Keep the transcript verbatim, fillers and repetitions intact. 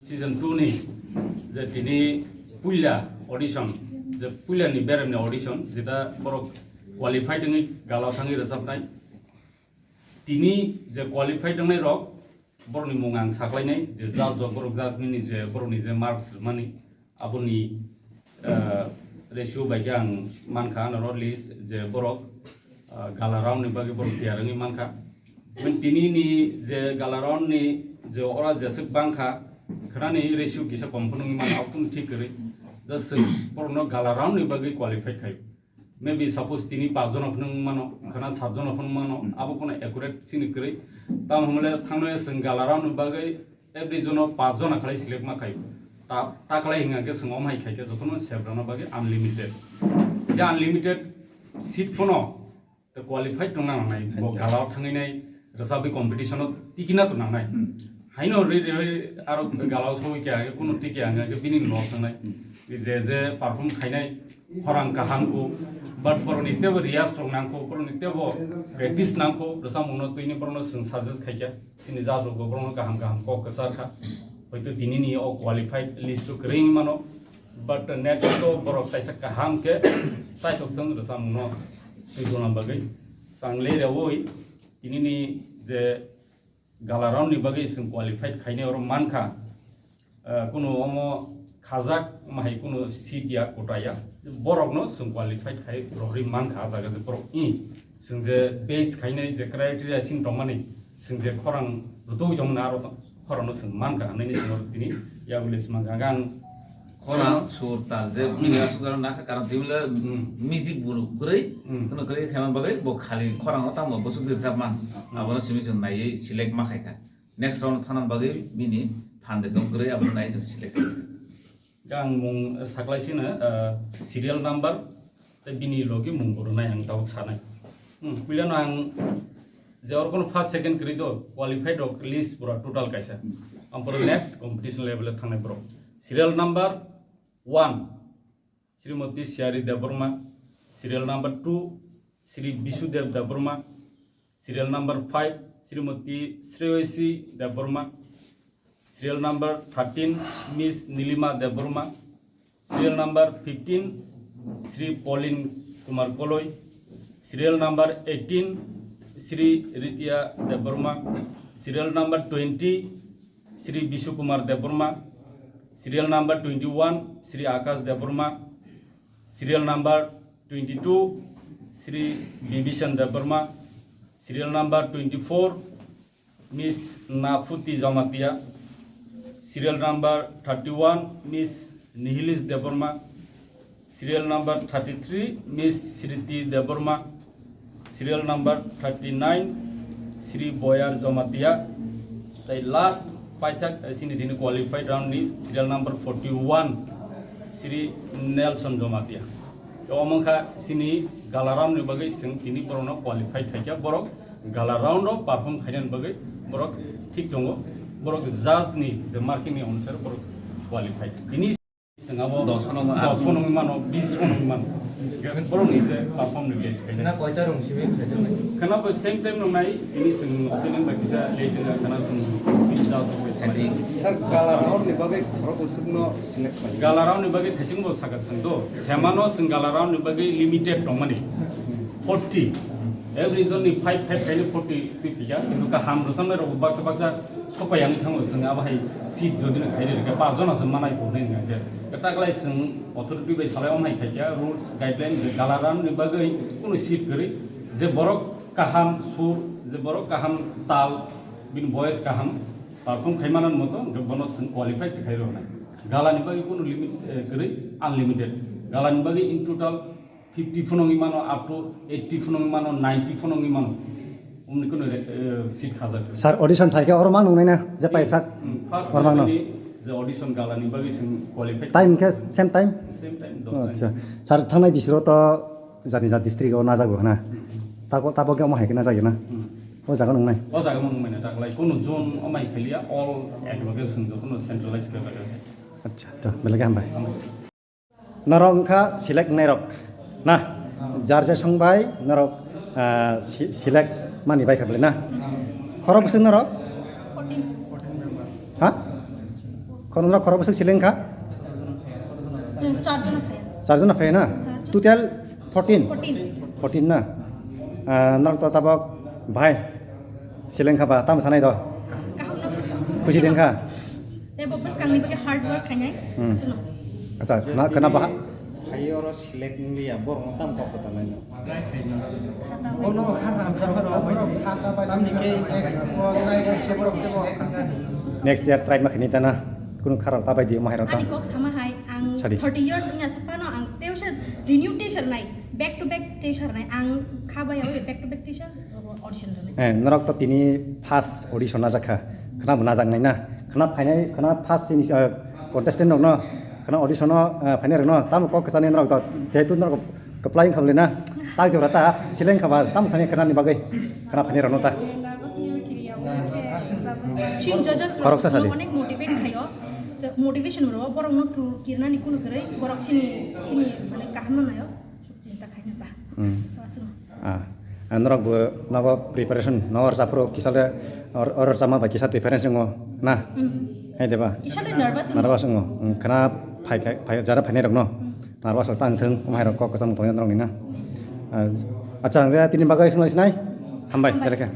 Season two ni je tini puila audition, je puila ni beremni audition, jeta borok qualified wngwi gala thangwi rwchapnai. Tini je qualified wngnai rok, borokni mung ang saklainai, je judge rok borok judge mani je borokni je marks rwmani, aboni, eh, ratio bai khe ang mankha, ano list je borok, eh, gala round ni bagwi borok tiyar wngwi mankha. Tini ni je gala round ni je ora jeswk bangkha, khwnani ratio kisa kom phano wngwi mano, aboni thik kwrwi. Just borokno gala round ni bagwi qualified khai. Maybe suppose tini pach jona phano wng mano, khana sat jona phano wng mano, abo kono accurate chini kwrwi. Tamo hwnle thangnai chwng gala round ni bagwi every jono pach jona khlai select ma khai. Ta, ta khlai hinga khe chwng omhai khai khe jotono select rwna bagwi unlimited. Khe unlimited seat phano te qualified tongna nangnai, bo gala o thangwi nai rwchabwi competition o tikina to nangnai. Hmm. Haino ri ri ri aro gala o soi khe age kuno tiki age bini loss wngnai. Hmm. Je je perform khainai khorang kaham ko, but boroni tebo riyaz rok nang ko, boroni tebo practice nang ko, rwchapmung no twi ni borno chwng suggest khai kha, chini judge rok bo borno kaham kaham kok kwchar kha, hoito tini ni o qualified list o kwrwi wngwi mano, but next o borok kaisa kaham khe chaitok thung rwchapmung no twi guna bagwi chang le rewi tini ni je gala round ni bagwi chwng qualified khainai oro mankha. Ah, kuno omo khajak mahai kuno seat ya kota ya, borok no chwng qualified khai rohorwi mankha. Ah jaga je borok i chwng je base khainai je criteria sini tongmani, chwng je khorang rwtwi tongmani aro khorang no chwng mankha hwnwi chwng oro tini ya village mankha. Ang Khorang, sur, tal, je bini aswk jora nakha, karon twi bole music bo kwrwi, hmm, kheno kwrwi khaima bagwi bo khali khorang o tamo bwswk rwchap man. Hmm. Abono simi chwng naiwi select ma khai kha. Next round thana bagwi bini phan de dong kwrwi, abono naiwi chwng select kha. Ang mung saklai sino, ah, serial number, tei bini logi mung bo rwnai ang tabuk sanai. Hmm, puilano ang je oro kono first, second kwrwi do, qualified rok list pura total kaisa. Ang pura next competition level e thangnai borok. Serial number one, Srimati Siyari Debbarma. Serial number two, Sri Bisudev Debbarma. Serial number five, Srimati Sreyasi Debbarma. Serial number thirteen, Miss Nilima Debbarma. Serial number fifteen, Sri Pauline Kumar Koloi. Serial number eighteen, Sri Ritia Debbarma. Serial number twenty, Sri Bishu Kumar Debbarma. Serial number twenty-one, Sri Akash Debbarma. Serial number twenty-two, Sri Bibishan Debbarma. Serial number twenty-four, Miss Nafuti Jamatia. Serial number thirty-one, Miss Nihilis Debbarma. Serial number thirty-three, Miss Sriti Debbarma. Serial number thirty-nine, Sri Boyar Jamatia. Tei last paithak, eh, sini dini qualified round ni serial number forty-one, Sri Nelson Jamatia. Omo wngkha sini gala round ni bagwi chwng tini borokno qualified khaikha, borok gala round o perform khainani bagwi borok thik tongo, borok judge ni je marking ni onusare borok qualified. Tini Chwng abo dos phano wngmano, dos phano wngmano, bis phano wngmano. Borokni je perform ni base khe. Khena koita rung simi khaijak nai? Khena bo same time rung nai, tini chwng opening bai kisa late wngkha khena chwng sini jao jao bai sai. Sir, gala round ni bagwi khorok bwswkno select khlai? Gala round ni bagwi thaising bo sakha chwng do. Semano chwng gala round ni bagwi limited tongmani. Forty. Every jon ni five, five khaini forty twi phikha. Kintu kaham rwchapnai rok baksa baksa sopai yang thango chwng abo hai seat jodi no khairi rwkha, pa jona se manai phunai nang khe. Taklai chwng authority bai salai omhai khaikha rules guideline je gala round ni bagwi kunu seat kwrwi je borok kaham sur, je borok kaham tal, bini voice kaham perform khai manan moto hwnkhe bono chwng qualified se khai rwnai. Gala ni bagwi kunu limit, eh, kwrwi, unlimited. Gala ni bagwi in total fifty phano wngwi mano, up to eighty phano wngwi mano, ninety phano wngwi mano. Omni kono, eh, seat khajak. Sir, audition thaikhe oro mang nungnai na, je paisa? Hmm, first oro mang no. Je audition gala ni bagwi chwng qualified. Time khe same time? Same time, dos. Acha. Sir, thangnai bisiro to jani ja district o najago hana. Hmm. Tabo, tabo khe omo hai khe najagyo na? Hmm. O jaga nungnai? O jaga nungnai na, taklai kono zone omai khaliya, all advocates chwng kono centralized khe jaga. Acha, to, belai khe hambai. Hambai. Norok wngkha select wngnairok na? Jar jesong bai norok, ah, si-, select mani bai kha bwle na? Khorok bwswk norok? Fourteen. Ha? Norok khorok bwswk seleng kha? Char jona phaiya. Char jona phaiya na? Char jona. Total fourteen? Fourteen. Fourteen na? Ah, norok to tabok bhai seleng kha ba, tamo sanai do? Kaham no. Khusi deng kha? Tei bo bwskangni bagwi hard work khainai. Hmm. Aswkno. Acha, khna, khna baha? Phaio oro select wngya, borokno tam kok kwchanai no. Bono kha tam kha, bono kha tam bai. Tamni ke next year try ma khini ta na. Kunu kharok ta bai di, mahai rok ta. Ani kok sama hai, ang Sadi. Thirty years wngya sa phano ang tuition, renew tuition nai, back to back tuition nai, ang kha bai oi back to back tuition, audition rwnai. Eh, norok to tini first audition na jakha. Khna bo na jak nai na. Khna phainai, khna first sini, eh, contestant rok no, khna audition no, eh, phainai rok no, tamo kok kwchanai norok to, jehetu norok Kwplai wngkha bwle na? Tak jora ta, seleng kha ba, tamo sani khwnani bagwi khwna phaini rwno ta. Sini judges Khoroksa rok sadi. Onek motivate khaio. So, motivation rw borok no kirnani kunu kwrwi, borok sini, sini mane kaham no naio. Suk chinta khaina ta. Hmm. So, aswk. Ah, ah, norok bo nogo preparation, nogo rwchapro kisa le or, or rwchapma bai kisa difference wngo na? Hmm. Hai de ba? Kisa le nervous wngo. Nervous wngo. Hmm, khwna phai khai, phai, jara phainai rok no. Hmm. Narwasa tang thung, mairok kok kwcham tongya norokni na. Ah, acha, ang tini bagwi khwnai sinai. Hambai, Hambai. Belekhe.